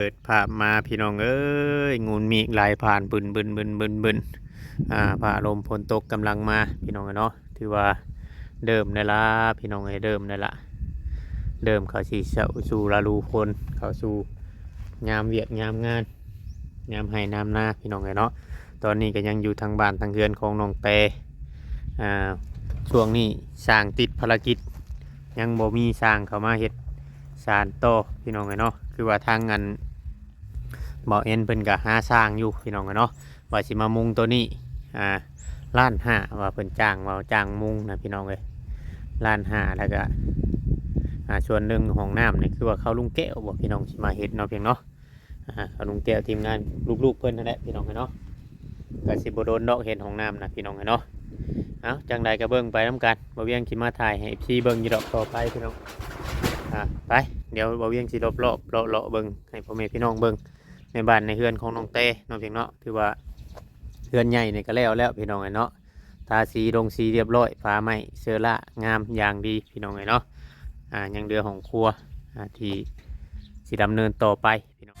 ເປີດພາບມາພີ່ນ້ອງເອີຍ ງຸນມີກໄຫຼຜ່ານບຶນໆໆໆ ອ່າ ຟ້າລົມຝົນຕົກກຳລັງມາພີ່ນ້ອງເອີຍເນາະ. ຖືວ່າເລີ່ມແລ້ວລະພີ່ນ້ອງເອີຍ ເລີ່ມແລ້ວລະ ເລີ່ມເຂົ້າຊິເຂົ້າສູ່ລະດູຝົນ ເຂົ້າສູ່ຍາມວຽກຍາມງານ ຍາມໄຮ່ຍາມນາພີ່ນ້ອງເອີຍເນາະ. ຕອນນີ້ກໍຍັງຢູ່ທາງບ້ານທາງເຮືອນຂອງນ້ອງແຕ ອ່າ ຊ່ວງນີ້ຊ່າງຕິດພາລະກິດ ຍັງບໍ່ມີຊ່າງເຂົ້າມາເຮັດສານຕໍ່ພີ່ນ້ອງເອີຍເນາະ. ຄືວ່າທາງອັນ ບ່າວແອນເພິ່ນກໍຫາຊ່າງຢູ່ພີ່ນ້ອງເອີຍເນາະ ວ່າຊິມາມຸງໂຕນີ້ ອ່າ ລ້ານຫ້າ ວ່າເພິ່ນຈ້າງ ວ່າຈ້າງມຸງນະພີ່ນ້ອງເອີຍ ລ້ານຫ້າ. ແລ້ວກໍ ອ່າ ສ່ວນໜຶ່ງຫ້ອງນ້ຳນີ້ ຄືວ່າເຂົາລຸງແກ້ວບໍ່ພີ່ນ້ອງ ຊິມາເຮັດເນາະ ພຽງເນາະ ອ່າ ເຂົາລຸງແກ້ວ ທີມງານລູກໆເພິ່ນຫັ້ນແຫຼະພີ່ນ້ອງເອີຍເນາະ. ກໍຊິບໍ່ດົນດອກເຮັດຫ້ອງນ້ຳນະພີ່ນ້ອງເອີຍເນາະ. ເອົາ ຈັ່ງໃດກໍເບິ່ງໄປນຳກັນ ບ່າວວຽງຊິມາຖ່າຍໃຫ້ເອັຟຊີເບິ່ງຢູ່ດອກຕໍ່ໄປພີ່ນ້ອງ. ອ່າ ໄປ ດຽວບ່າວວຽງຊິລອບໆ ເລາະໆເບິ່ງໃຫ້ພໍ່ແມ່ພີ່ນ້ອງເບິ່ງ ໃນບ້ານໃນເຮືອນຂອງນ້ອງແຕເນາະ ພຽງເນາະ. ຖືວ່າເຮືອນໃຫຍ່ນີ້ກໍແລ້ວແລ້ວພີ່ນ້ອງເອີຍເນາະ ທາສີລົງສີລຽບຮ້ອຍ ຝາໄມ້ເຊີລາງາມຢ່າງດີພີ່ນ້ອງເອີຍເນາະ. ອ່າ ຍັງເຫຼືອຫ້ອງຄົວ ອ່າ ທີ່ຊິດຳເນີນຕໍ່ໄປ ພີ່ນ້ອງ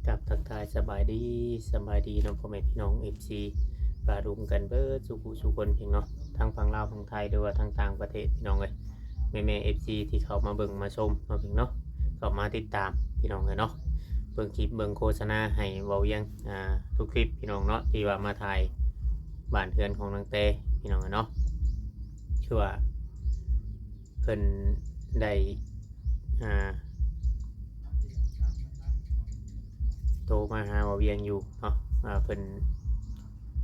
ກັບທັກທາຍສະບາຍດີ ສະບາຍດີເນາະ ພໍ່ແມ່ພີ່ນ້ອງເອັຟຊີປາລຸງກັນເບິດສູ່ຜູ້ສູ່ຄົນ ພຽງເນາະ ທັງຝັ່ງລາວຝັ່ງໄທ ຫຼືວ່າທັງຕ່າງປະເທດ ພີ່ນ້ອງເອີຍ. ແມ່ໆເອັຟຊີທີ່ເຂົ້າມາເບິ່ງມາຊົມເນາະ ພຽງເນາະ ເຂົ້າມາຕິດຕາມ ພີ່ນ້ອງເອີຍເນາະ. ເບິ່ງຄລິບເບິ່ງໂຄສະນາໃຫ້ເວົ້າຫຍັງ ອ່າ ທຸກຄລິບ ພີ່ນ້ອງເນາະ ທີ່ວ່າມາຖ່າຍບ້ານເຮືອນຂອງນາງແຕ ພີ່ນ້ອງເອີຍເນາະ. ຄືວ່າເພິ່ນໄດ້ ອ່າ ໂທມາຫາເວົ້າຫຍັງຢູ່ເນາະ ອ່າ ເພິ່ນ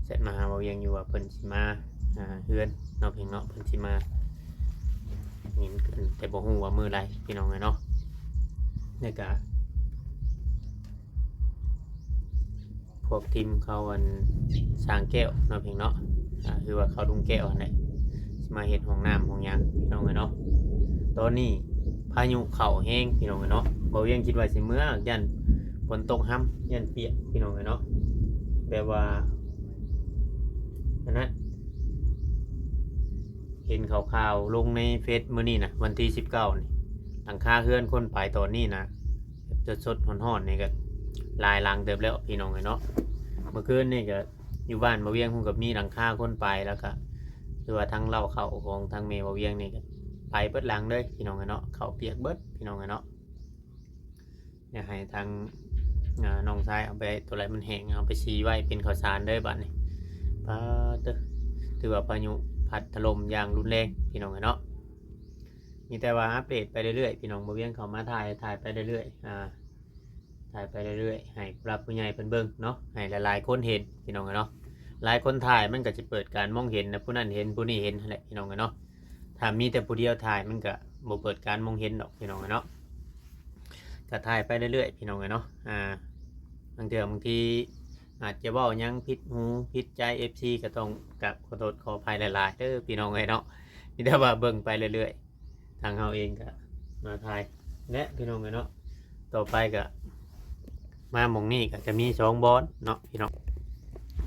ແຊັດມາຫາເວົ້າຫຍັງຢູ່ວ່າເພິ່ນຊິມາ ອ່າ ເຮືອນເນາະ ພຽງເນາະ ເພິ່ນຊິມາ ແຕ່ບໍ່ຮູ້ວ່າມື້ໃດ ພີ່ນ້ອງເອີຍເນາະ. ແລ້ວກະພວກທີມເຂົາ ອັນ ຊ່າງແກ້ວເນາະ ພຽງເນາະ ອ່າ ຄືວ່າເຂົາລຸງແກ້ວຫັ້ນແຫຼະ ຊິມາເຮັດຫ້ອງນ້ຳຫ້ອງຫຍັງ ພີ່ນ້ອງເອີຍເນາະ. ຕອນນີ້ພາຍຸເຂົ້າແຮງ ພີ່ນ້ອງເອີຍເນາະ ບ່າວວຽງຄິດວ່າຊິເມືອ ຢ້ານຝົນຕົກຮຳ ຢ້ານປຽກ ພີ່ນ້ອງເອີຍເນາະ. ແບບວ່າ ອັນນັ້ນ ເຫັນຂ່າວໆລົງໃນເຟສມື້ນີ້ນະ ວັນທີສິບເກົ້ານີ້ ຫຼັງຄາເຮືອນຄົນໄປຕອນນີ້ນະ ແບບສົດໆຮ້ອນໆນີ້ກໍຫຼາຍຫຼັງເຕີບແລ້ວ ພີ່ນ້ອງເອີຍເນາະ. ເມື່ອຄືນນີ້ກໍຢູ່ບ້ານບ່າວວຽງພຸ້ນກໍມີຫຼັງຄາຄົນໄປ ແລ້ວກໍຄືວ່າທັງເລົ້າເຂົ້າຂອງທາງແມ່ບ່າວວຽງນີ້ກໍໄປເບິດຫຼັງເລີຍ ພີ່ນ້ອງເອີຍເນາະ ເຂົ້າປຽກເບິດ ພີ່ນ້ອງເອີຍເນາະ. ຢາກໃຫ້ທາງ ອ່າ ນ້ອງຊາຍເອົາໄປ ໂຕໃດມັນແຫ້ງ ເອົາໄປສີໄວ້ເປັນເຂົ້າສານເດີບາດນີ້. ປາດເຕີ ຖືວ່າພາຍຸພັດຖະຫຼົ່ມຢ່າງຮຸນແຮງ ພີ່ນ້ອງເອີຍເນາະ. ມີແຕ່ວ່າອັບເດດໄປເລື້ອຍໆ ພີ່ນ້ອງ ບ່າວວຽງເຂົ້າມາຖ່າຍ ຖ່າຍໄປເລື້ອຍໆ ອ່າ ຖ່າຍໄປເລື້ອຍໆ ໃຫ້ຜູ້ຫຼັກຜູ້ໃຫຍ່ເພິ່ນເບິ່ງເນາະ ໃຫ້ຫຼາຍໆຄົນເຫັນ ພີ່ນ້ອງເອີຍເນາະ. ຫຼາຍຄົນຖ່າຍມັນກໍຈະເປີດການມອງເຫັນນະ ຜູ້ນັ້ນເຫັນ ຜູ້ນີ້ເຫັນຫັ້ນແຫຼະ ພີ່ນ້ອງເອີຍເນາະ. ຖ້າມີແຕ່ຜູ້ດຽວຖ່າຍ ມັນກະບໍ່ເປີດການມອງເຫັນດອກ ພີ່ນ້ອງເອີຍເນາະ. ກະຖ່າຍໄປເລື້ອຍໆ ພີ່ນ້ອງເອີຍເນາະ. ອ່າ ບາງເທື່ອບາງທີອາດຈະເວົ້າຫຍັງຜິດຫູຜິດໃຈ ເອັຟຊີ ກໍຕ້ອງກາບຂໍໂທດຂໍອະໄພຫຼາຍໆເດີ ພີ່ນ້ອງເອີຍເນາະ. ມີແຕ່ວ່າເບິ່ງໄປເລື້ອຍໆ ທາງເຮົາເອງກະມາຖ່າຍແຫຼະ ພີ່ນ້ອງເອີຍເນາະ. ຕໍ່ໄປກະມາໝ່ອງນີ້ກະຈະມີສອງບ່ອນເນາະ ພີ່ນ້ອງ.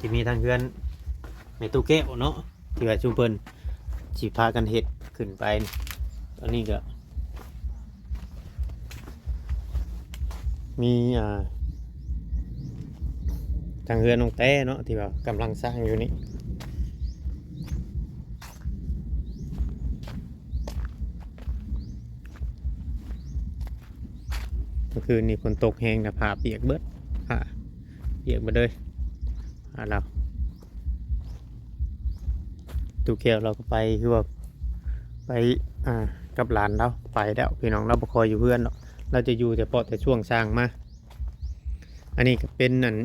ຈະມີທາງເຮືອນແມ່ຕູ້ແກ້ວເນາະ ທີ່ວ່າຊຸມເພິ່ນຊິພາກັນເຮັດຂຶ້ນໄປ. ອັນນີ້ກໍມີ ອ່າ ທາງເຮືອນນ້ອງແຕ້ເນາະ ທີ່ວ່າກຳລັງສ້າງຢູ່ນີ້. ເມື່ອຄືນນີ້ຝົນຕົກແຮງນະ ຜ້າປຽກເບິດ ຜ້າປຽກເບິດເລີຍ ຜ້າລາວ. ຕູ້ແກ້ວລາວກໍໄປ ຄືວ່າໄປ ອ່າ ກັບຫຼານລາວໄປແລ້ວ ພີ່ນ້ອງ. ລາວບໍ່ຄ່ອຍຢູ່ເຮືອນດອກ ລາວຈະຢູ່ແຕ່ເພາະແຕ່ຊ່ວງຊ່າງມາ. ອັນນີ້ກໍເປັນ ອັນ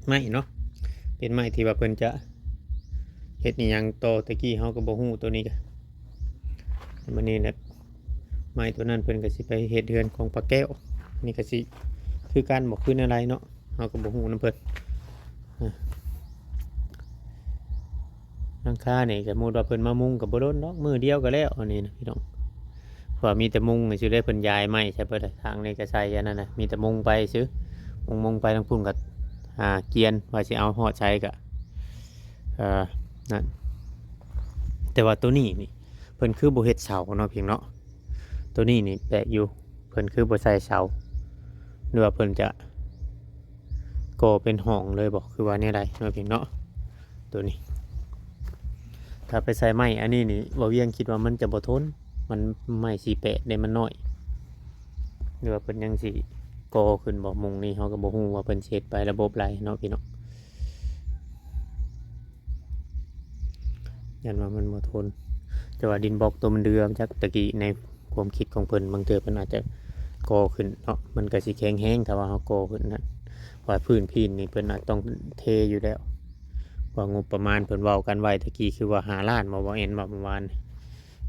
ໄມ້ເນາະ ເປັນໄມ້ທີ່ວ່າເພິ່ນຈະເຮັດອີ່ຫຍັງຕໍ່ ແຕ່ກີ້ເຮົາກໍບໍ່ຮູ້ໂຕນີ້. ກະມື້ນີ້ແຫຼະ ໄມ້ໂຕນັ້ນເພິ່ນກໍຊິໄປເຮັດເຮືອນຂອງປ້າແກ້ວ. ນີ້ກໍຊິຄືກັນບໍ່ຄືແນວໃດເນາະ ເຮົາກໍບໍ່ຮູ້ນຳເພິ່ນ. ອ່າ ຫຼັງຄານີ້ ສົມມຸດວ່າເພິ່ນມາມຸງກໍບໍ່ດົນດອກ ມື້ດຽວກໍແລ້ວ ອັນນີ້ນະ ພີ່ນ້ອງ. ເພາະວ່າມີແຕ່ມຸງຊື່ເດ້ ເພິ່ນຢາຍໄມ້ໃສ່ເບິດ. ທາງນີ້ກໍໃສ່ອັນນັ້ນນະ ມີແຕ່ມຸງໄປຊື່ ມຸງໆໄປ. ທາງພຸ້ນກໍ ອ່າ ກຽນ ວ່າຊິເອົາຮອດໃສກໍ ເອີ ນັ້ນ ແຕ່ວ່າໂຕນີ້ນີ້ ເພິ່ນຄືບໍ່ເຮັດເສົາເນາະ ເພິ່ນເນາະ. ໂຕນີ້ນີ້ແປກຢູ່ ເພິ່ນຄືບໍ່ໃສ່ເສົາ ຫຼືວ່າເພິ່ນຈະກໍ່ເປັນຫ້ອງເລີຍບໍ ຄືວ່າແນວໃດເນາະ ເພິ່ນເນາະ. ໂຕນີ້ ຖ້າໄປໃສ່ໄມ້ອັນນີ້ນີ້ ບ່າວວຽງຄິດວ່າມັນຈະບໍ່ທົນ ມັນໄມ້ສີ່ແປດເດ້ ມັນນ້ອຍ ຫຼືວ່າເພິ່ນຍັງຊິກໍ່ຂຶ້ນບໍ? ມຸງນີ້ເຮົາກໍບໍ່ຮູ້ວ່າເພິ່ນຊິເຮັດໄປລະບົບໃດເນາະ ພີ່ນ້ອງ. ຢ້ານວ່າມັນບໍ່ທົນ ແຕ່ວ່າດິນບລັອກໂຕມັນເດືອມ ຈັກຕະກີ້ໃນຄວາມຄິດຂອງເພິ່ນ ບາງເທື່ອເພິ່ນອາດຈະກໍ່ຂຶ້ນເນາະ ມັນກໍຊິແຂງແຮງ ຖ້າວ່າເຮົາກໍ່ຂຶ້ນນັ້ນ. ວ່າພື້ນພິນນີ້ເພິ່ນອາດຕ້ອງເທຢູ່ແລ້ວ ວ່າງົບປະມານເພິ່ນເວົ້າກັນໄວ້ຕະກີ້ ຄືວ່າຫ້າລ້ານບໍ ບໍ່ແມ່ນບໍ່ ປະມານ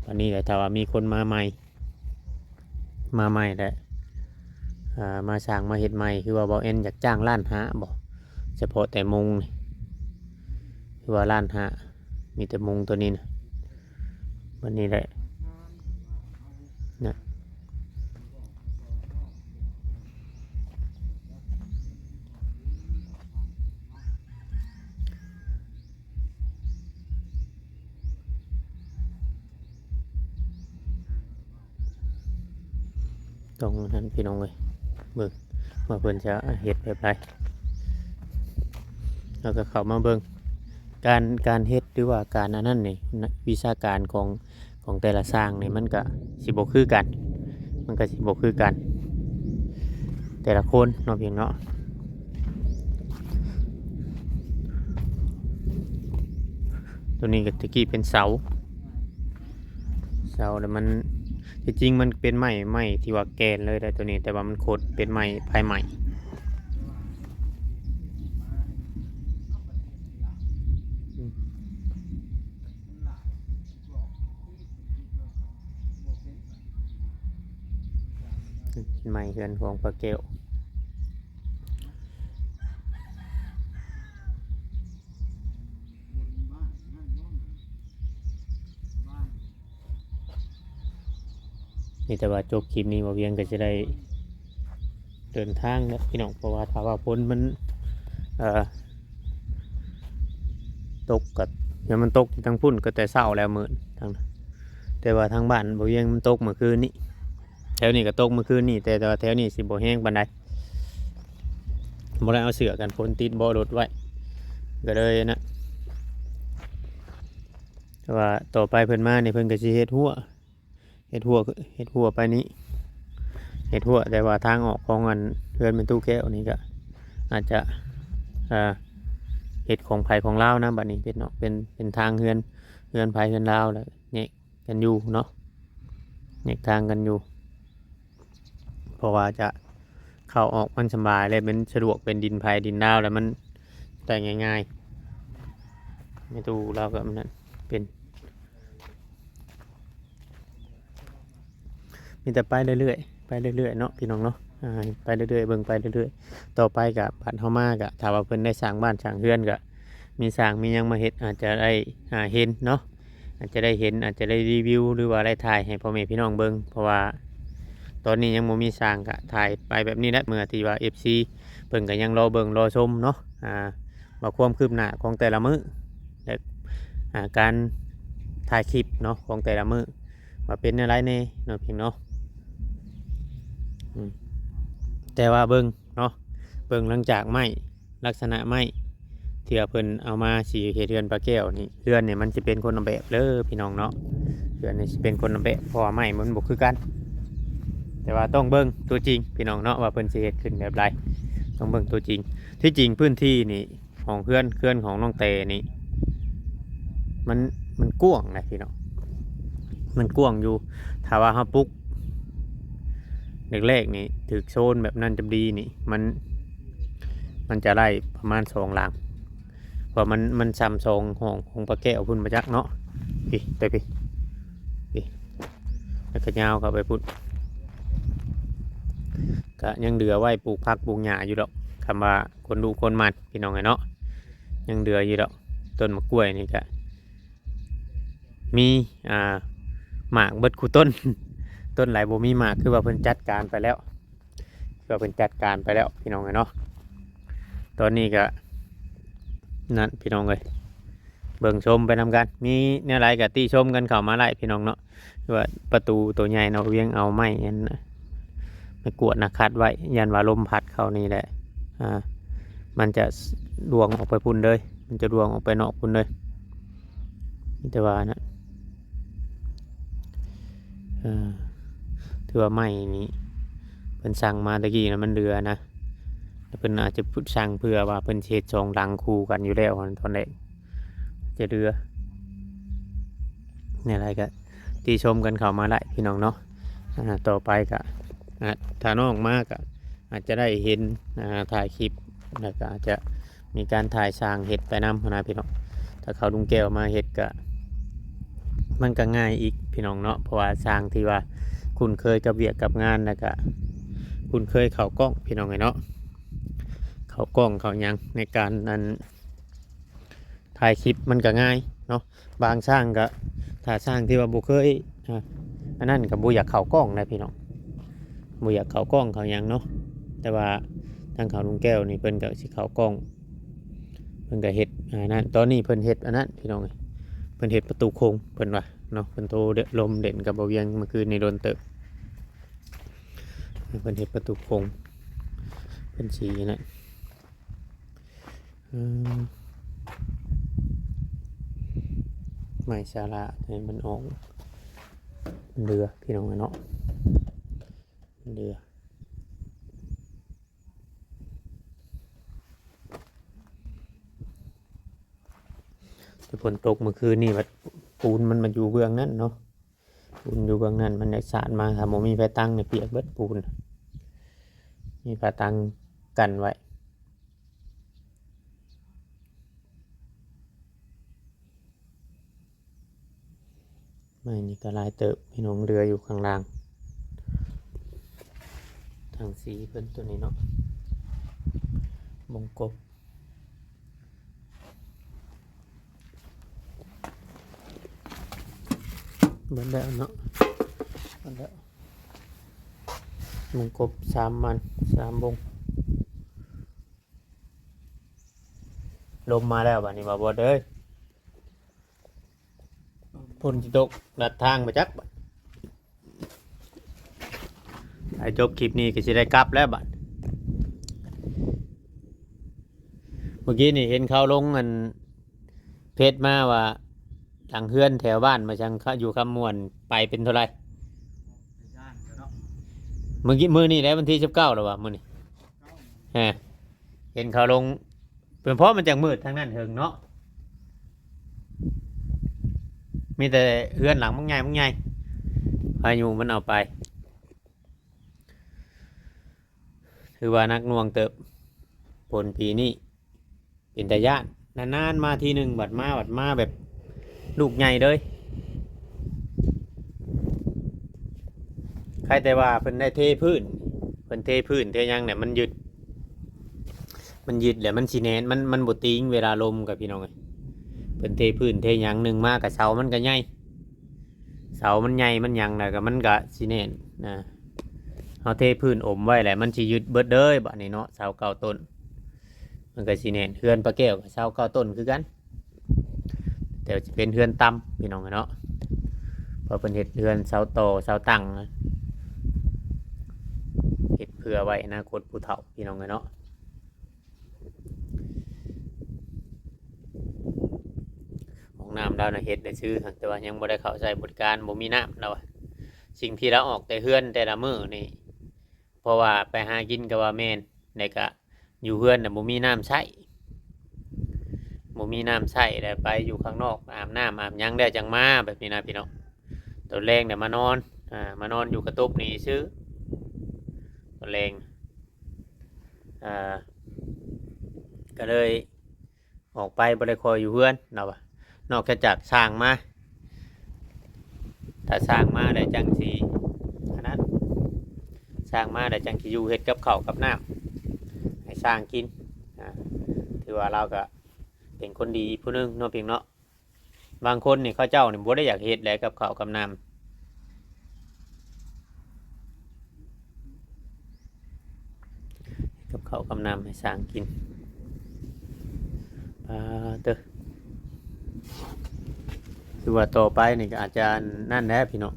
ບາດນີ້ແຫຼະ ຖ້າວ່າມີຄົນມາໃໝ່ ມາໃໝ່ແຫຼະ ອ່າ ມາສ້າງມາເຮັດໃໝ່ ຄືວ່າເວົ້າແອນຢາກຈ້າງລ້ານຫ້າບໍ ສະເພາະແຕ່ມຸງນີ້ ຄືວ່າລ້ານຫ້າ ມີແຕ່ມຸງໂຕນີ້ນະ. ບັດນີ້ແຫຼະ ນະ ຕ້ອງນັ້ນ ພີ່ນ້ອງເອີຍ ເບິ່ງວ່າເພິ່ນຈະເຮັດແບບໃດ ແລ້ວກໍເຂົ້າມາເບິ່ງການ ການເຮັດ ຫຼືວ່າການອັນນັ້ນນີ້ ນະ ວິຊາການຂອງ ຂອງແຕ່ລະຊ່າງນີ້ ມັນກະຊິບໍ່ຄືກັນ ມັນກະຊິບໍ່ຄືກັນ ແຕ່ລະຄົນເນາະ ພີ່ນ້ອງເນາະ. ໂຕນີ້ກໍຕະກີ້ເປັນເສົາ ເສົາ ແລ້ວມັນ ທີ່ຈິງມັນເປັນໄມ້ ໄມ້ທີ່ວ່າແກ່ນເລີຍໄດ໋ໂຕນີ້ ແຕ່ວ່າມັນໂຄດເປັນໄມ້ ໄມ້ໃໝ່ ອືມ ເປັນໄມ້ເຮືອນຂອງປ້າແກ້ວ. ມີແຕ່ວ່າຈົບຄລິບນີ້ ບ່າວວຽງກໍຈະໄດ້ເດີນທາງແລ້ວ ພີ່ນ້ອງ ເພາະວ່າຖ້າວ່າຝົນມັນ ເອີ ຕົກກໍ ຍາມມັນຕົກຢູ່ທາງພຸ້ນກໍແຕ່ເຊົ້າແລ້ວ ມື້ທາງ ແຕ່ວ່າທາງບ້ານບ່າວວຽງມັນຕົກເມື່ອຄືນນີ້ ແຖວນີ້ກໍຕົກເມື່ອຄືນນີ້ ແຕ່ ແຕ່ວ່າແຖວນີ້ຊິບໍ່ແຮງປານໃດ ບໍ່ໄດ້ເອົາເສື້ອກັນຝົນຕິດເບາະລົດໄວ້ ກໍເລີຍນະ ແຕ່ວ່າຕໍ່ໄປເພິ່ນມານີ້ ເພິ່ນກໍຊິເຮັດຮົ້ວ ເຮັດຮົ້ວ ເຮັດຮົ້ວໄປນີ້ ເຮັດຮົ້ວ ແຕ່ວ່າທາງອອກຂອງອັນເຮືອນແມ່ຕູ້ແກ້ວນີ້ກໍອາດຈະ ເອີ ເຮັດຂອງໃຜຂອງລາວນະ ບັດນີ້ເປັນເນາະ ເປັນ ເປັນທາງເຮືອນ ເຮືອນໃຜເຮືອນລາວ ແລ້ວແຍກກັນຢູ່ເນາະ ແຍກທາງກັນຢູ່ ເພາະວ່າຈະເຂົ້າອອກມັນສະບາຍ ແລະ ມັນສະດວກ ເປັນດິນໃຜດິນລາວ ແລ້ວມັນໄດ້ງ່າຍໆ ແມ່ຕູ້ລາວກໍອັນນັ້ນ ເປັນ ມີແຕ່ໄປເລື້ອຍໆ ໄປເລື້ອຍໆເນາະ ພີ່ນ້ອງເນາະ ອ່າ ໄປເລື້ອຍໆ ເບິ່ງໄປເລື້ອຍໆ ຕໍ່ໄປກະບາດເຮົາມາກະ ຖ້າວ່າເພິ່ນໄດ້ສ້າງບ້ານສ້າງເຮືອນກະ ມີຊ່າງມີຫຍັງມາເຮັດ ອາດຈະໄດ້ ອ່າ ເຫັນເນາະ ອາດຈະໄດ້ເຫັນ ອາດຈະໄດ້ຣີວິວ ຫຼືວ່າໄດ້ຖ່າຍໃຫ້ພໍ່ແມ່ພີ່ນ້ອງເບິ່ງ ເພາະວ່າຕອນນີ້ຍັງບໍ່ມີຊ່າງ ກະຖ່າຍໄປແບບນີ້ແຫຼະ ເມື່ອທີ່ວ່າເອັຟຊີເພິ່ນກໍຍັງລໍເບິ່ງລໍຊົມເນາະ ອ່າ ວ່າຄວາມຄືບໜ້າຂອງແຕ່ລະມື້ ແລະ ອ່າ ການຖ່າຍຄລິບເນາະ ຂອງແຕ່ລະມື້ ວ່າເປັນແນວໃດແດ່ເນາະ ພີ່ນ້ອງເນາະ ອືມ ແຕ່ວ່າເບິ່ງເນາະ ເບິ່ງຫຼັງຈາກໄມ້ ລັກສະນະໄມ້ທີ່ວ່າເພິ່ນເອົາມາຊິເຮັດເຮືອນປ້າແກ້ວນີ້ ເຮືອນນີ້ມັນຊິເປັນຄົນລະແບບເດີພີ່ນ້ອງເນາະ ເຮືອນນີ້ຊິເປັນຄົນລະແບບ ເພາະວ່າໄມ້ມັນບໍ່ຄືກັນ ແຕ່ວ່າຕ້ອງເບິ່ງຕົວຈິງພີ່ນ້ອງເນາະ ວ່າເພິ່ນຊິເຮັດຂຶ້ນແບບໃດ ຕ້ອງເບິ່ງຕົວຈິງ. ທີ່ຈິງພື້ນທີ່ນີ້ ຫ້ອງເຮືອນ ເຮືອນຂອງນ້ອງແຕນີ້ ມັນ ມັນກວ້າງນະພີ່ນ້ອງ ມັນກວ້າງຢູ່ ຖ້າວ່າເຮົາປຸກແລກໆນີ້ ຖືກໂຊນແບບນັ້ນຈະດີນີ້ ມັນ ມັນຈະໄດ້ປະມານສອງຫຼັງ ເພາະມັນ ມັນຊ່ຳສອງຫ້ອງຂອງປ້າແກ້ວພຸ້ນບໍ່ຈັກເນາະ ພີ້ ໄປພີ້ ພີ້ ແລ້ວກໍຍາວເຂົ້າໄປພຸ້ນ ກະຍັງເຫຼືອໄວ້ປູກຜັກປູກຫຍ້າຢູ່ດອກ ຄຳວ່າຄົນດຸຄົນໝັ່ນ ພີ່ນ້ອງເອີຍເນາະ ຍັງເຫຼືອຢູ່ດອກ ຕົ້ນໝາກກ້ວຍນີ້ກະມີ ອ່າ ໝາກເບິດຄູ່ຕົ້ນ ຕົ້ນໃດບໍ່ມີໝາກ ຄືວ່າເພິ່ນຈັດການໄປແລ້ວ ຄືວ່າເພິ່ນຈັດການໄປແລ້ວ ພີ່ນ້ອງເອີຍເນາະ ຕອນນີ້ກະ ນັ້ນ ພີ່ນ້ອງເອີຍ ເບິ່ງຊົມໄປນຳກັນ ມີແນວໃດກໍຕິຊົມກັນເຂົ້າມາໄດ້ພີ່ນ້ອງເນາະ. ຄືວ່າປະຕູໂຕໃຫຍ່ເນາະ ວຽງເອົາໄມ້ອັນ ໄມ້ກວດນະ ຂັດໄວ້ ຢ້ານວ່າລົມພັດເຂົ້ານີ້ແຫຼະ ອ່າ ມັນຈະລ່ວງອອກໄປພຸ້ນເລີຍ ມັນຈະລ່ວງອອກໄປນອກພຸ້ນເລີຍ. ມີແຕ່ວ່ານະ ເອີ ຖືວ່າໄມ້ນີ້ເພິ່ນສັ່ງມາແຕ່ກີ້ນະ ມັນເຫຼືອນະ ເພິ່ນອາດຈະສັ່ງເພື່ອວ່າເພິ່ນຊິເຮັດສອງຫຼັງຄູ່ກັນຢູ່ແລ້ວຫັ້ນ ຕອນແລກຈະເຫຼືອ. ແນວໃດກໍຕິຊົມກັນເຂົ້າມາໄດ້ພີ່ນ້ອງເນາະ. ອ່າ ຕໍ່ໄປກໍ ອ່າ ຖ້ານ້ອງມາກໍອາດຈະໄດ້ເຫັນ ອ່າ ຖ່າຍຄລິບ ແລ້ວກໍອາດຈະ ມີການຖ່າຍຊ່າງເຮັດໄປນຳຫັ້ນນະພີ່ນ້ອງ. ຖ້າເຂົາລຸງແກ້ວມາເຮັດກະ ມັນກະງ່າຍອີກພີ່ນ້ອງເນາະ ເພາະວ່າຊ່າງທີ່ວ່າຄຸ້ນເຄີຍກັບວຽກກັບງານ ແລ້ວກະຄຸ້ນເຄີຍເຂົ້າກ້ອງພີ່ນ້ອງເອີຍເນາະ. ເຂົ້າກ້ອງເຂົ້າຫຍັງໃນການອັນຖ່າຍຄລິບມັນກະງ່າຍເນາະ. ບາງຊ່າງກະ ຖ້າຊ່າງທີ່ວ່າບໍ່ເຄີຍ ອ່າ ອັນນັ້ນກະບໍ່ຢາກເຂົ້າກ້ອງນະພີ່ນ້ອງ ບໍ່ຢາກເຂົ້າກ້ອງເຂົ້າຫຍັງເນາະ. ແຕ່ວ່າທາງເຂົາລຸງແກ້ວນີ້ເພິ່ນກະຊິເຂົ້າກ້ອງ ເພິ່ນກະເຮັດອັນນັ້ນ ຕອນນີ້ເພິ່ນເຮັດອັນນັ້ນພີ່ນ້ອງເອີຍ ເພິ່ນເຮັດປະຕູໂຄງເພິ່ນວ່າເນາະ. ເພິ່ນໂທລົມເຫຼັ້ນກັບບ່າວວຽງມື້ຄືນນີ້ດົນເຕີບ ເພິ່ນເຮັດປະຕູໂຄງ ເພິ່ນຊິອັນນັ້ນ ອືມ ໄມ້ສາລະໃຫ້ມັນອອກ ເຫຼືອພີ່ນ້ອງເອີຍເນາະ ເຫຼືອ. ແຕ່ຝົນຕົກມື້ຄືນນີ້ ບັດປູນມັນມາຢູ່ເບື້ອງນັ້ນເນາະ ປູນຢູ່ເບື້ອງນັ້ນ ມັນຢາກສາດມາ ຖ້າບໍ່ມີໄຟຕັງນີ້ປຽກເບິດປູນ ມີຜ້າຕັງກັ້ນໄວ້. ໄມ້ນີ້ກໍຫຼາຍເຕີບພີ່ນ້ອງ ເຫຼືອຢູ່ຂ້າງລ່າງ ທາງສີເພິ່ນຕົວນີ້ເນາະ ບົງກົບ ເບິດແລ້ວເນາະ ເບິດແລ້ວ ບົງກົບສາມມັນ ສາມບົງ. ລົມມາແລ້ວບາດນີ້ ບ່າວບົດເອີຍ ຝົນຊິຕົກລັດທາງໄປຈັກບາດ. ໄປຈົບຄລິບນີ້ກໍຊິໄດ້ກັບແລ້ວບາດ. ເມື່ອກີ້ນີ້ເຫັນເຂົາລົງອັນເຟສມາວ່າ ຫຼັງເຮືອນແຖວບ້ານມາສັງ ຢູ່ຄຳມ່ວນ ໄປເປັນເທົ່າໃດ? ມື້ກີ້ ມື້ນີ້ແຫຼະ ວັນທີສິບເກົ້າແລ້ວວ່າ ມື້ນີ້ ຮະ ເຫັນເຂົາລົງ ເປັນເພາະມັນຈັ່ງມືດທາງນັ້ນເຫິງເນາະ ມີແຕ່ເຮືອນຫຼັງບັກໃຫຍ່ ບັກໃຫຍ່ ພາຍຸມັນເອົາໄປ ຖືວ່າໜັກໜ່ວງເຕີບ ຝົນປີນີ້ ເປັນຕາຢ້ານ ນານໆມາທີໜຶ່ງ ບັດມາ ບັດມາແບບລູກໃຫຍ່ເລີຍ. ໃຄແຕ່ວ່າເພິ່ນໄດ້ເທພື້ນ ເພິ່ນເທພື້ນເທຫຍັງແຫຼະ ມັນຍຶດ ມັນຍຶດແຫຼະ ມັນຊິແໜ້ນ ມັນ ມັນບໍ່ຕິງເວລາລົມ ກັບພີ່ນ້ອງເອີຍ. ເພິ່ນເທພື້ນເທຫຍັງ ໜຶ່ງມາກະເສົາມັນກະໃຫຍ່ ເສົາມັນໃຫຍ່ມັນຫຍັງແລ້ວກະ ມັນກະຊິແໜ້ນນະ. ເຮົາເທພື້ນອົມໄວ້ແຫຼະ ມັນຊິຍຶດເບິດເລີຍບາດນີ້ເນາະ ເສົາເກົ້າຕົ້ນ ມັນກໍຊິແໜ້ນ. ເຮືອນປ້າແກ້ວກໍເສົາເກົ້າຕົ້ນຄືກັນ ແຕ່ວ່າຊິເປັນເຮືອນຕ່ຳ ພີ່ນ້ອງເອີຍເນາະ ເພາະເພິ່ນເຮັດເຮືອນເສົາຕໍ່ເສົາຕັ້ງ ເຮັດເພື່ອໄວ້ອະນາຄົດຜູ້ເຖົ້າ ພີ່ນ້ອງເອີຍເນາະ. ຫ້ອງນ້ຳລາວນະເຮັດໄດ້ຊື່ ແຕ່ວ່າຍັງບໍ່ໄດ້ເຂົ້າໃຊ້ບໍລິການ ບໍ່ມີນ້ຳລາວວ່າ. ສິ່ງທີ່ລາວອອກແຕ່ເຮືອນແຕ່ລະມື້ນີ້ ເພາະວ່າໄປຫາກິນກໍວ່າແມ່ນ ແລ້ວກະຢູ່ເຮືອນນະບໍ່ມີນ້ຳໃຊ້ ບໍ່ມີນ້ຳໃຊ້ ແລ້ວໄປຢູ່ຂ້າງນອກ ອາບນ້ຳອາບຫຍັງແລ້ວຈັ່ງມາ ແບບນີ້ນະພີ່ນ້ອງ. ຕອນແລງນະມານອນ ອາ ມານອນຢູ່ກະຕຸກນີ້ຊື່ ຕອນແລງ ອາ ກໍເລີຍ ອອກໄປບໍ່ໄດ້ຄ່ອຍຢູ່ເຮືອນລາວວ່າ ນອກຈາກຊ່າງມາ ຖ້າຊ່າງມາແລ້ວຈັ່ງຊິອັນນັ້ນ ຊ່າງມາແລ້ວຈັ່ງຊິຢູ່ເຮັດກັບເຂົ້າກັບນ້ຳໃຫ້ຊ່າງກິນ. ອາ ຖືວ່າລາວກໍເປັນຄົນດີຜູ້ໜຶ່ງເນາະ ເພງເນາະ. ບາງຄົນນີ້ເຂົາເຈົ້ານີ້ບໍ່ໄດ້ຢາກເຮັດແຫຼະ ກັບເຂົ້າກັບນ້ຳ ກັບເຂົ້າກັບນ້ຳໃຫ້ຊ່າງກິນ. ປາເຕີ ເ ຄືວ່າຕໍ່ໄປນີ້ກໍອາດຈະນັ້ນແຫຼະພີ່ນ້ອງ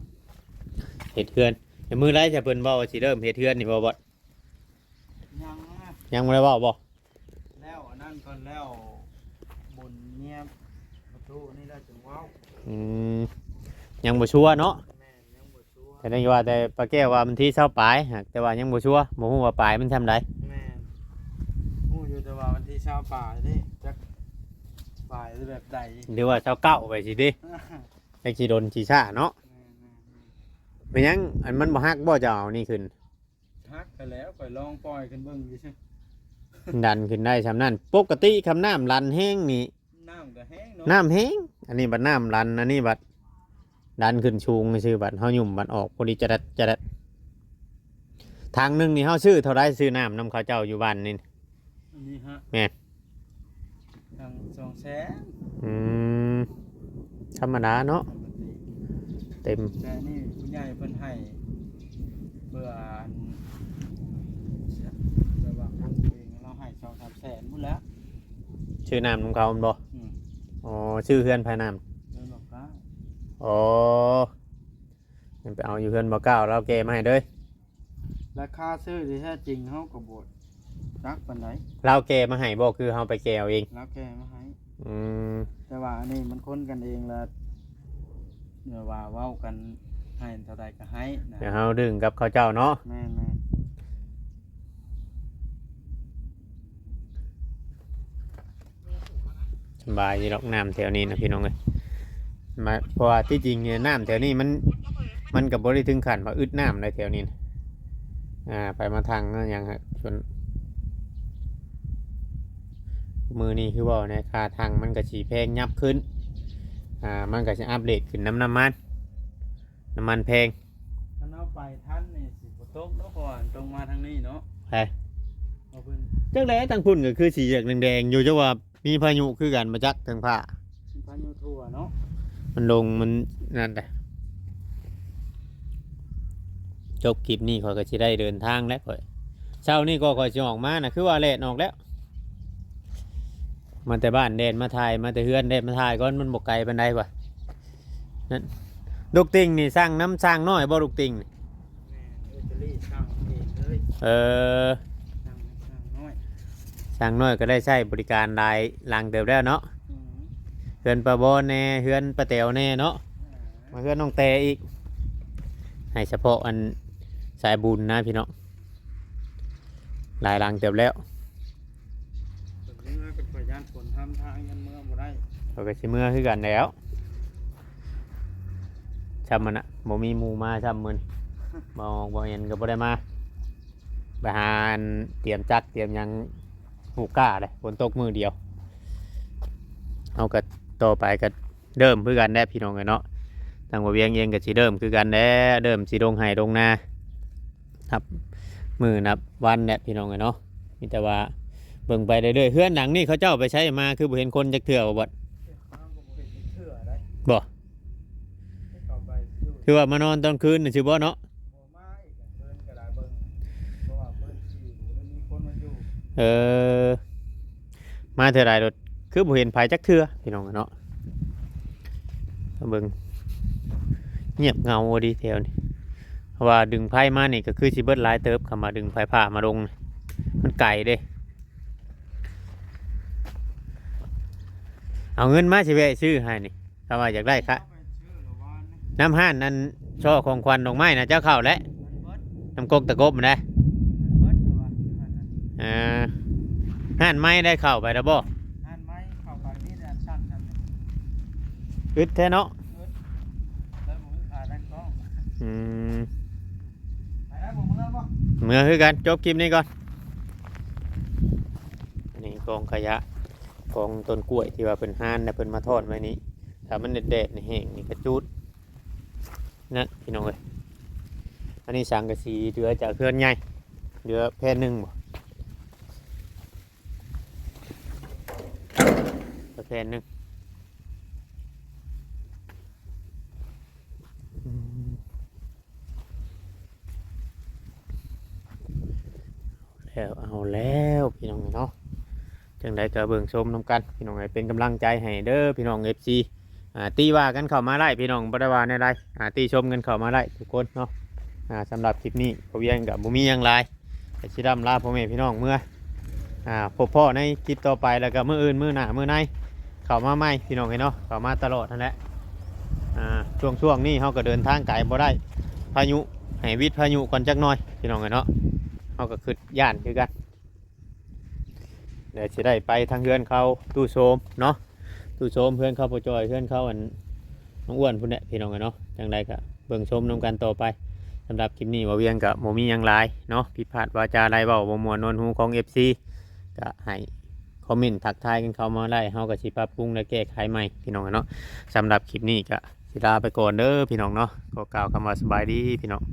ເຮັດເຮືອນ. ແຕ່ມື້ໃດຈະເພິ່ນເວົ້າວ່າຊິເລີ່ມເຮັດເຮືອນນີ້ບໍ່ບອດ? ຍັງນະ ຍັງບໍ່ໄດ້ເວົ້າບໍ່? ແລ້ວອັນນັ້ນກ່ອນ ແລ້ວບຸນເມຍປະຕູນີ້ແລ້ວຈຶ່ງເວົ້າ. ອືມ ຍັງບໍ່ຊົວເນາະ. ແມ່ນ ຍັງບໍ່ ແຕ່ໄດ້ວ່າແຕ່ປ້າແກ້ວວ່າວັນທີຊາວປາຍ ຫາກແຕ່ວ່າຍັງບໍ່ຊົວ ບໍ່ຮູ້ວ່າປາຍມັນຊ່ຳໃດ. ແມ່ນ ຮູ້ຢູ່ແຕ່ວ່າວັນທີຊາວປາຍນີ້ ຈັກປາຍແບບໃດ ຫຼືວ່າຊາວເກົ້າໄປຊີ້ຕິ ຈັກຊິດົນຊິຊ້າເນາະ. ແມ່ນໆໆ ແມ່ນຫຍັງ ອັນມັນບໍ່ຫັກບໍ່ ເຈົ້າເອົານີ້ຂຶ້ນ? ຫັກໄປແລ້ວ ຂ້ອຍລອງປ່ອຍຂຶ້ນເບິ່ງຊື່ໆ ດັນຂຶ້ນໄດ້ຊ່ຳນັ້ນ. ປົກກະຕິຄັນນ້ຳລັນແຮງນີ້ ນ້ຳກໍແຮງເນາະ ນ້ຳແຮງ ອັນນີ້ບັດນ້ຳລັນ ອັນນີ້ບັດດັນຂຶ້ນສູງຊື່ ບັດເຮົາຫຍຸ້ມບັດອອກພໍດີຈະດັດຈະດັດ. ຖັງໜຶ່ງນີ້ເຮົາຊື້ເທົ່າໃດ? ຊື້ນ້ຳນຳເຂົາເຈົ້າຢູ່ບ້ານນີ້ ອັນນີ້ຫະ ແມ່ນ ທັງສອງແສນ. ອືມ ທຳມະດາເນາະ ເຕັມ. ແຕ່ນີ້ຜູ້ໃຫຍ່ເພິ່ນໃຫ້ ເພື່ອອັນ ແບບວ່າຄົນເອງ ລາວໃຫ້ສອງສາມແສນພຸ້ນແຫຼະ. ຊື້ນ້ຳນຳເຂົາແມ່ນບໍ່? ອືມ ອໍ ຊື້ເຮືອນໃຜນ້ຳ? ເຮືອນບໍ່ກ້າ. ອໍ ມັນໄປເອົາຢູ່ເຮືອນບໍ່ກ້າ ລາວແກ່ມາໃຫ້ເລີຍ. ລາຄາຊື້ທີ່ແທ້ຈິງເຮົາກໍບໍ່ຈັກປານໃດ. ລາວແກ່ມາໃຫ້ບໍ່ ຄືເຮົາໄປແກ່ເອົາເອງ? ລາວແກ່ມາໃຫ້. ອືມ ແຕ່ວ່າອັນນີ້ມັນຄົນກັນເອງລະ ແບບວ່າເວົ້າກັນໃຫ້ເທົ່າໃດກໍໃຫ້ນະ ດຽວເຮົາດຶງກັບເຂົາເຈົ້າເນາະ. ແມ່ນໆ ສະບາຍຢູ່ດອກນ້ຳແຖວນີ້ນະພີ່ນ້ອງເອີຍ. ມາ ເພາະວ່າທີ່ຈິງນີ້ນ້ຳແຖວນີ້ມັນ ມັນກໍບໍ່ໄດ້ເຖິງຂັ້ນວ່າອຶດນ້ຳໃດແຖວນີ້ນະ. ອ່າ ໄປມາຖັງເນາະ ຫຍັງ ສ່ວນມື້ນີ້ຄືເວົ້າແນ່ ຄ່າຖັງມັນກໍຊິແພງຍັບຂຶ້ນ. ອ່າ ມັນກໍຊິອັບເດດຂຶ້ນນຳນ້ຳມັນ ນ້ຳມັນແພງ. ຄັນເຮົາໄປທັນນີ້ຊິບໍ່ຕົກເນາະ ເພາະວ່າຕົງມາທາງນີ້ເນາະ. ໃຜ? ເອົາເພິ່ນ ຈັກແຫຼະ ທາງພຸ້ນກໍຄືຊິຢາກແດງໆຢູ່ ຈັກວ່າມີພາຍຸຄືກັນບໍ່ຈັກ ເທິງຟ້າ ພາຍຸທົ່ວເນາະ ມັນລົງ ມັນນັ້ນແຫຼະ. ຈົບຄລິບນີ້ຂ້ອຍກໍຊິໄດ້ເດີນທາງແລ້ວຂ້ອຍ. ເຊົ້ານີ້ກໍຂ້ອຍຊິອອກມານະ ຄືວ່າແລ່ນອອກແລ້ວ. ມາແຕ່ບ້ານແລ່ນມາຖ່າຍ ມາແຕ່ເຮືອນແລ່ນມາຖ່າຍກ່ອນ ມັນບໍ່ໄກປານໃດວ່າ. ນັ້ນ ລູກຕິ່ງນີ້ສັ່ງນຳຊ່າງນ້ອຍບໍ່ ລູກຕິ່ງນີ້? ແມ່ນ ເອີ ຈະລີ່ຊ່າງເອງເລີຍ. ເອີ ຊ່າງ ຊ່າງນ້ອຍ ຊ່າງນ້ອຍກໍໄດ້ໃຊ້ບໍລິການຫຼາຍຫຼັງເຕີບແລ້ວເນາະ. ອືມ ເຮືອນປ້າບອນແດ່ ເຮືອນປ້າແຕວແດ່ເນາະ. ອ່າ ມາເຮືອນນ້ອງແຕອີກ ໃຫ້ສະເພາະອັນສາຍບຸນນະພີ່ນ້ອງ. ຫຼາຍຫຼັງເຕີບແລ້ວ. ເມືອກໍຂ້ອຍຢ້ານຝົນທຳທາງ ຢ້ານເມືອບໍ່ໄດ້. ຂ້ອຍກໍຊິເມືອຄືກັນແຫຼ້ວ. ຊ່ຳມັນນະ ບໍ່ມີໝູ່ມາຊ່ຳມື້ນີ້. ບໍ່ອອກບໍ່ເຫັນກໍບໍ່ໄດ້ມາ. ໄປຫາອັນຕຽມຈັກຕຽມຫຍັງ ຮູ້ກ້າເດ້ ຝົນຕົກມື້ດຽວ. ເຮົາກໍຕໍ່ໄປກໍ ເລີ່ມຄືກັນແຫຼະພີ່ນ້ອງເອີຍເນາະ. ທາງບ່າວວຽງເອງກໍຊິເລີ່ມຄືກັນແຫຼະ ເລີ່ມຊິລົງໄຮ່ລົງນາ ນັບມື້ນັບວັນແຫຼະພີ່ນ້ອງເອີຍເນາະ. ມີແຕ່ວ່າເບິ່ງໄປເລື້ອຍໆ. ເຮືອນຫຼັງນີ້ເຂົາເຈົ້າໄປໃສມາ ຄືບໍ່ເຫັນຄົນຈັກເທື່ອບໍ່ບອດ? ເຮົາກໍບໍ່ເຫັນຈັກເທື່ອໃດ. ບໍ່? ເຂົາໄປຢູ່ ຄືວ່າມານອນຕອນຄືນນີ້ຊື່ບໍ່ເນາະ? ບໍ່ມາອີກ ເພິ່ນກໍໄດ້ເບິ່ງ ເພາະວ່າເພິ່ນຊິບໍ່ໄດ້ມີຄົນມາຢູ່. ເອີ ມາເທື່ອໃດໂລດ ຄືບໍ່ເຫັນໃຜຈັກເທື່ອພີ່ນ້ອງເນາະ. ເບິ່ງ ງຽບເຫງົາດີແຖວນີ້. ເພາະວ່າດຶງໄຟມານີ້ກໍຄືຊິເບິດຫຼາຍເຕີບ ຄຳວ່າດຶງໄຟຟ້າມາລົງ ມັນໄກເດ້. ເອົາເງິນມາ ຊິແວະຊື້ໃຫ້ນີ້ ຖ້າວ່າຢາກໄດ້ຄະ. ນຳຮ້ານອັນ ຊ່ອຂອງຂວັນດອກໄມ້ນະ ເຈົ້າເຂົ້າແລ້ວ. ນຳກົກຕະກົບນະ. ອ່າ ຮ້ານໄມ້ໄດ້ເຂົ້າໄປແລ້ວບໍ່? ຮ້ານໄມ້ເຂົ້າໄປມີແຕ່ອັນຊັ້ນນະ. ອຶດແທ້ເນາະ. ອຶດ ແລ້ວບໍ່ມີຂາຕັ້ງກ້ອງ. ອືມ ໄປໄດ້ບໍ່ ເມືອບໍ່? ເມືອຄືກັນ. ຈົບຄລິບນີ້ກ່ອນ. ອັນນີ້ກອງຂະຫຍະ ກອງຕົ້ນກ້ວຍທີ່ວ່າເພິ່ນຮ້ານ ແລ້ວເພິ່ນມາທ້ອນໄວ້ນີ້. ຖ້າມັນແດດໆ ນີ້ແຫ້ງນີ້ກະຈູດ. ນັ້ນພີ່ນ້ອງເອີຍ ອັນນີ້ສັງກະສີເຫຼືອຈາກເຮືອນໃຫຍ່ ເຫຼືອແຜ່ນໜຶ່ງບໍ່? ເຫຼືອແຜ່ນໜຶ່ງ. ອືມ ແລ້ວ ເອົາແລ້ວພີ່ນ້ອງເນາະ. ຈັ່ງໃດກໍເບິ່ງຊົມນຳກັນພີ່ນ້ອງເອີຍ ເປັນກຳລັງໃຈໃຫ້ເດີພີ່ນ້ອງ ເອັຟຊີ ອ່າ ຕິວ່າກັນເຂົ້າມາໄດ້ພີ່ນ້ອງ ບໍ່ໄດ້ວ່າແນວໃດ ອ່າ ຕິຊົມກັນເຂົ້າມາໄດ້ທຸກຄົນເນາະ. ອ່າ ສຳລັບຄລິບນີ້ ບໍ່ວຽງກໍບໍ່ມີຫຍັງຫຼາຍ ກໍຊິລ່ຳລາພໍ່ແມ່ພີ່ນ້ອງເມືອ ອ່າ ພົບພໍ້ໃນຄລິບຕໍ່ໄປ ແລ້ວກໍມື້ອື່ນ ມື້ໜ້າ ມື້ໃນ ເຂົ້າມາໃໝ່ພີ່ນ້ອງເອີຍເນາະ ເຂົ້າມາຕະຫຼອດຫັ້ນແຫຼະ. ອ່າ ຊ່ວງ ຊ່ວງນີ້ເຮົາກໍເດີນທາງໄກບໍ່ໄດ້ ພາຍຸ ໃຫ້ວິດພາຍຸກ່ອນຈັກໜ່ອຍພີ່ນ້ອງເອີຍເນາະ ເຮົາກໍຄິດຢ້ານຄືກັນ. ແລ້ວຊິໄດ້ໄປທາງເຮືອນເຂົາຕູ້ໂຊມເນາະ ຕູ້ໂຊມ ເຮືອນເຂົາພໍ່ຈ້ອຍ ເຮືອນເຂົາອັນນ້ອງອ້ວນພຸ້ນແຫຼະພີ່ນ້ອງເອີຍເນາະ. ຈັ່ງໃດກໍເບິ່ງຊົມນຳກັນຕໍ່ໄປ. ສຳລັບຄລິບນີ້ ບໍ່ວຽງກໍບໍ່ມີຫຍັງຫຼາຍເນາະ ຜິດພາດວາຈາຫຼາຍ ເວົ້າບໍ່ມ່ວນນວນຫູຂອງ ເອັຟຊີ ກໍໃຫ້ຄອມເມັນທັກທາຍກັນເຂົ້າມາໄດ້ ເຮົາກໍຊິປັບປຸງ ແລະ ແກ້ໄຂໃໝ່ພີ່ນ້ອງເນາະ. ສຳລັບຄລິບນີ້ກໍຊິລາໄປກ່ອນເດີພີ່ນ້ອງເນາະ ຂໍກ່າວຄຳວ່າສະບາຍດີພີ່ນ້ອງ.